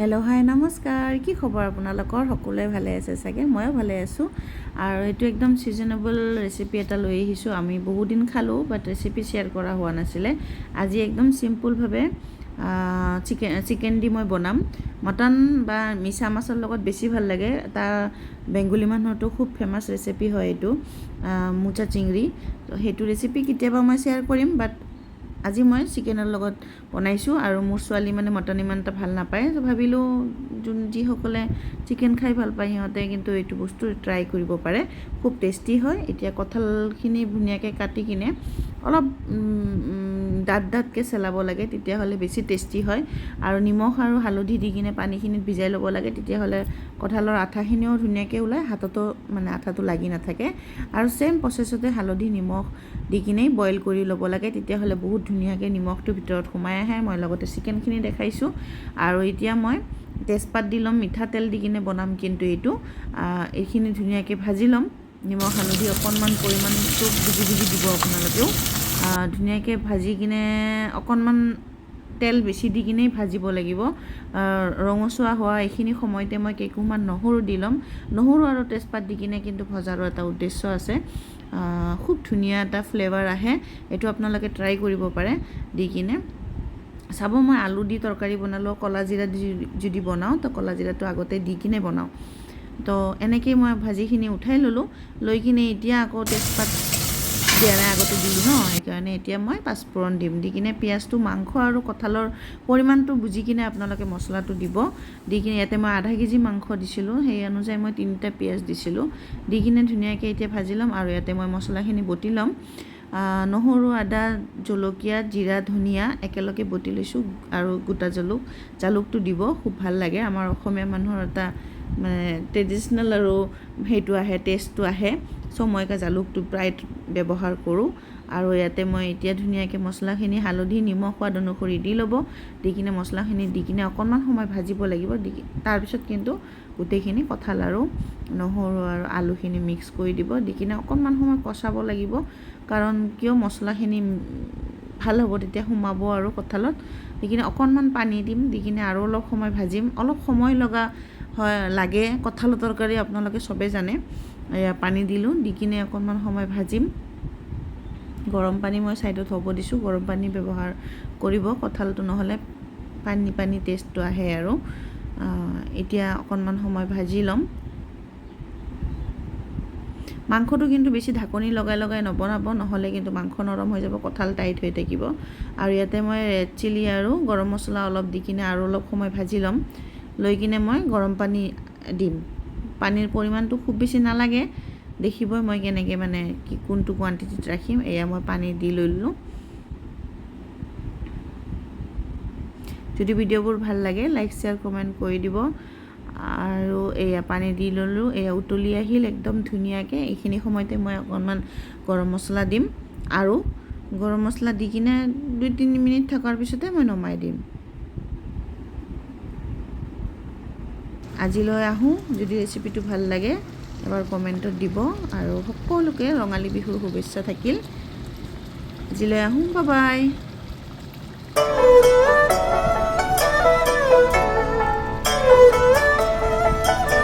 Hello' হাই, নমস্কাৰ। কি খবৰ আপোনালোকৰ? সকলোৱে ভালে আছে চাগে, ময়ো ভালে আছোঁ। আৰু এইটো একদম ছিজনেবল ৰেচিপি এটা লৈ আহিছোঁ। আমি বহুদিন খালোঁ, বাট ৰেচিপি শ্বেয়াৰ কৰা হোৱা নাছিলে। আজি একদম চিম্পুলভাৱে চিকেন চিকেন দি মই বনাম। মটন বা মিছা মাছৰ লগত বেছি ভাল লাগে। তাৰ বেংগলী মানুহৰতো খুব ফেমাছ ৰেচিপি হয় এইটো মোচা চিংৰি। তো সেইটো ৰেচিপি কেতিয়াবা মই শ্বেয়াৰ কৰিম, বাট আজি মই চিকেনৰ লগত বনাইছোঁ। আৰু মোৰ ছোৱালী মানে মটন ইমান এটা ভাল নাপায়, তো ভাবিলোঁ যোন যিসকলে চিকেন খাই ভাল পায়, সিহঁতে কিন্তু এইটো বস্তু ট্ৰাই কৰিব পাৰে, খুব টেষ্টি হয়। এতিয়া কঁঠালখিনি ধুনীয়াকৈ কাটি কিনে অলপ ডাঠ ডাঠকৈ চেলাব লাগে, তেতিয়াহ'লে বেছি টেষ্টি হয়। আৰু নিমখ আৰু হালধি দি কিনে পানীখিনিত ভিজাই ল'ব লাগে, তেতিয়াহ'লে কঁঠালৰ আঠাখিনিও ধুনীয়াকৈ ওলায়, হাততো মানে আঠাটো লাগি নাথাকে। আৰু ছেইম প্ৰচেছতে হালধি নিমখ দি কিনেই বইল কৰি ল'ব লাগে, তেতিয়াহ'লে বহুত ধুনীয়াকৈ নিমখটো ভিতৰত সোমাই আহে। মই লগতে চিকেনখিনি দেখাইছোঁ। আৰু এতিয়া মই তেজপাত দি ল'ম, মিঠাতেল দি কিনে বনাম কিন্তু এইটো। এইখিনি ধুনীয়াকৈ ভাজি ল'ম। নিমখ হালধি অকণমান পৰিমাণটো বুজি বুজি দিব আপোনালোকেও। ধুনীয়াকৈ ভাজি কিনে অকণমান তেল বেছি দি কিনেই ভাজিব লাগিব। ৰঙচুৱা হোৱা এইখিনি সময়তে মই কেইকোহমান নহৰু দি ল'ম। নহৰু আৰু তেজপাত দি কিনে কিন্তু ভজাৰো এটা উদ্দেশ্য আছে, খুব ধুনীয়া এটা ফ্লেভাৰ আহে। এইটো আপোনালোকে ট্ৰাই কৰিব পাৰে দি কিনে চাব। মই আলু দি তৰকাৰী বনালেও ক'লা জিৰা দি যদি বনাওঁ, তো ক'লা জিৰাটো আগতে দি কিনে বনাওঁ। তো এনেকেই মই ভাজিখিনি উঠাই ল'লোঁ। লৈ কিনে এতিয়া আকৌ তেজপাত দিয়া নাই, আগতে দিলোঁ ন, সেইকাৰণে এতিয়া মই পাঁচফোৰণ দিম। দি কিনে পিঁয়াজটো, মাংস আৰু কঁঠালৰ পৰিমাণটো বুজি কিনে আপোনালোকে মছলাটো দিব। দি কিনে ইয়াতে মই আধা কেজি মাংস দিছিলোঁ, সেই অনুযায়ী মই 3টা পিঁয়াজ দিছিলোঁ। দি কিনে ধুনীয়াকৈ এতিয়া ভাজি ল'ম। আৰু ইয়াতে মই মছলাখিনি বটি ল'ম। নহৰু, আদা, জলকীয়া, জিৰা, ধনিয়া একেলগে বটি লৈছোঁ আৰু গোটা জালুক। জালুকটো দিব, খুব ভাল লাগে। আমাৰ অসমীয়া মানুহৰ এটা মানে ট্ৰেডিশ্যনেল আৰু সেইটো আহে, টেষ্টটো আহে। চ' মই জালুকটো প্ৰায় ব্যৱহাৰ কৰোঁ। আৰু ইয়াতে মই এতিয়া ধুনীয়াকৈ মছলাখিনি, হালধি নিমখ সোৱাদ অনুসৰি দি ল'ব। দি কিনে মছলাখিনি দি কিনে অকণমান সময় ভাজিব লাগিব। দি তাৰপিছত কিন্তু গোটেইখিনি কঁঠাল আৰু নহৰু আৰু আলুখিনি মিক্স কৰি দিব। দি কিনে অকণমান সময় কচাব লাগিব, কাৰণ কিয় মছলাখিনি ভাল হ'ব তেতিয়া সোমাব আৰু কঁঠালত। দি কিনে অকণমান পানী দিম, দি কিনে আৰু অলপ সময় ভাজিম। অলপ সময় লগা হয় লাগে কঁঠালৰ তৰকাৰী, আপোনালোকে চবেই জানে। এয়া পানী দিলোঁ, দি কিনে অকণমান সময় ভাজিম। গৰম পানী মই ছাইডত হ'ব দিছোঁ, গৰম পানী ব্যৱহাৰ কৰিব কঁঠালটো, নহ'লে পানী পানী টেষ্টটো আহে। আৰু এতিয়া অকণমান সময় ভাজি ল'ম। মাংসটো কিন্তু বেছি ঢাকনি লগাই লগাই নবনাব, নহ'লে কিন্তু মাংস নৰম হৈ যাব, কঁঠাল টাইট হৈ থাকিব। আৰু ইয়াতে মই ৰেড চিলি আৰু গৰম মছলা অলপ দি কিনে আৰু অলপ সময় ভাজি ল'ম। লৈ কিনে মই গৰম পানী দিম। পানীৰ পৰিমাণটো খুব বেছি নালাগে, দেখিবই মই কেনেকৈ মানে কি কোনটো কোৱাণ্টিটিত ৰাখিম। এয়া মই পানী দি লৈ ল'লোঁ। যদি ভিডিঅ'বোৰ ভাল লাগে, লাইক, শ্বেয়াৰ, কমেণ্ট কৰি দিব। আৰু এয়া পানী দি ল'লোঁ, এয়া উতলি আহিল একদম ধুনীয়াকৈ। এইখিনি সময়তে মই অকণমান গৰম মছলা দিম আৰু গৰম মছলা দি কিনে 2-3 মিনিট থকাৰ পিছতে মই নমাই দিম। আজিলৈ আহোঁ। যদি ৰেচিপিটো ভাল লাগে, এবাৰ কমেণ্টত দিব। আৰু সকলোকে ৰঙালী বিহুৰ শুভেচ্ছা থাকিল। আজিলৈ আহোঁ, বাই।